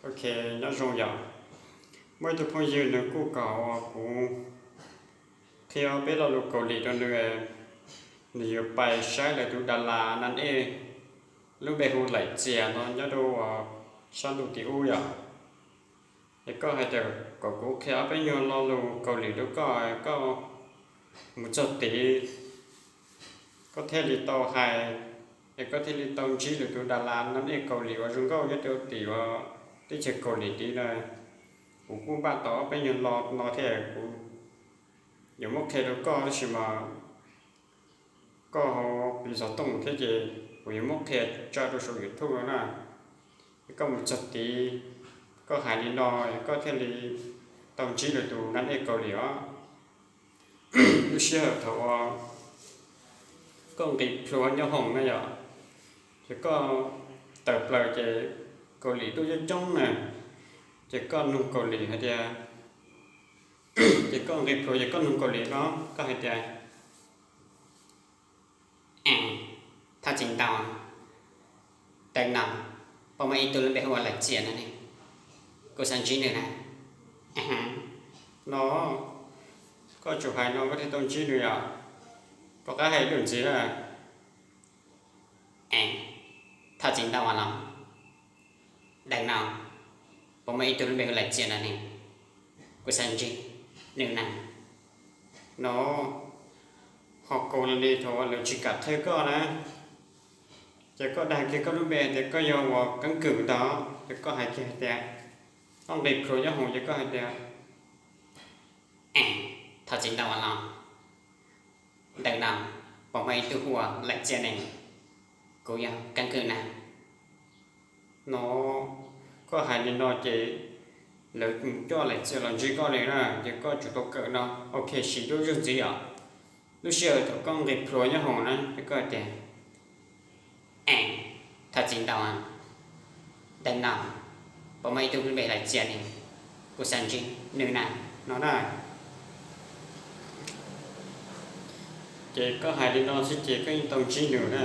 Ok, nyob zoo yom. Muaj ib tug phooj ywg nws kuj kom kuv qhia peb lo lus Kaus Lim rau nws, nws yuav pais saib lawv tus das las nas ej lub npe hu Laim Txias no nyob rau sab ntuj tim ub yom. Es koj hais tias kom kuv qhia ob peb nyuag lo lus Kaus Lim rau koj, koj mus txog tid koj thiaj li tau hais, es koj thiaj li tau ntsib lawv tus das las nas ej Kaus Lim uas zoo nkauj nyob rau tim uas teb chaws Kaus Lim tid na. Kuv kuj npaj tau ob peb nyuag lo no thiab, kuv yuav muab qhia rau koj tab sis mas koj ho piv xov tooj thiab ces kuv yuav muab qhia tso rau saum YouTube no na. Es koj mus txog tid koj hais li no, koj thiaj li tau ntsib lawv tus nas ej Kaus Lim os. Lub sij hawm thaum uas koj nqis plhuav nyob hoom na yom, ces koj tawm plaws ces Kaus Lim tuaj coob coob na, ces koj nug Kaus Lim hais tias, ces koj nqis plhuav ces koj nug Kaus Lim no, koj hais tias, Thov txim ntau, dawm no puas muaj ib tug lub npe hu ua Laim Txias no ne? Kuv xav ntsib nws na. No, koj tsum hais no koj thiaj tau ntsib nws yom. Puas qab hais lus ntxiv na. Thov txim ntau los, dawm no puas muaj ib tug lub npe hu Laim Txias no ne? Kuv xav ntsib nws na. No, ho Kaus Lim thaum uas lawv tsis kam qhia koj na, ces koj dag kiag koj lub npe tias koj yog uas Keeb Kwm ntag, ces koj hais kiag hais tias, koj nqis plhuav nyob hoom ces koj hais tias, Thov txim ntau los, dawm no puas muaj ib tug hu ua Laim Txias ne? Kuv yog Keeb Kwm na. No, koj hais li no ces lawv coj Laim Txias los ntsib koj li na, ces koj tsum tau kawm no. Ok, sim lub zog ntxiv os. Lub sij hawm thaum koj nqis plhuav nyob hoom na ces koj hais tias, Thov txim ntau, dawm no puas muaj ib tug lub npe Laim Txias ne? Kuv xav ntsib nws na. No na, ces koj hais li no xwb ces koj yeej tau ntsib nws na.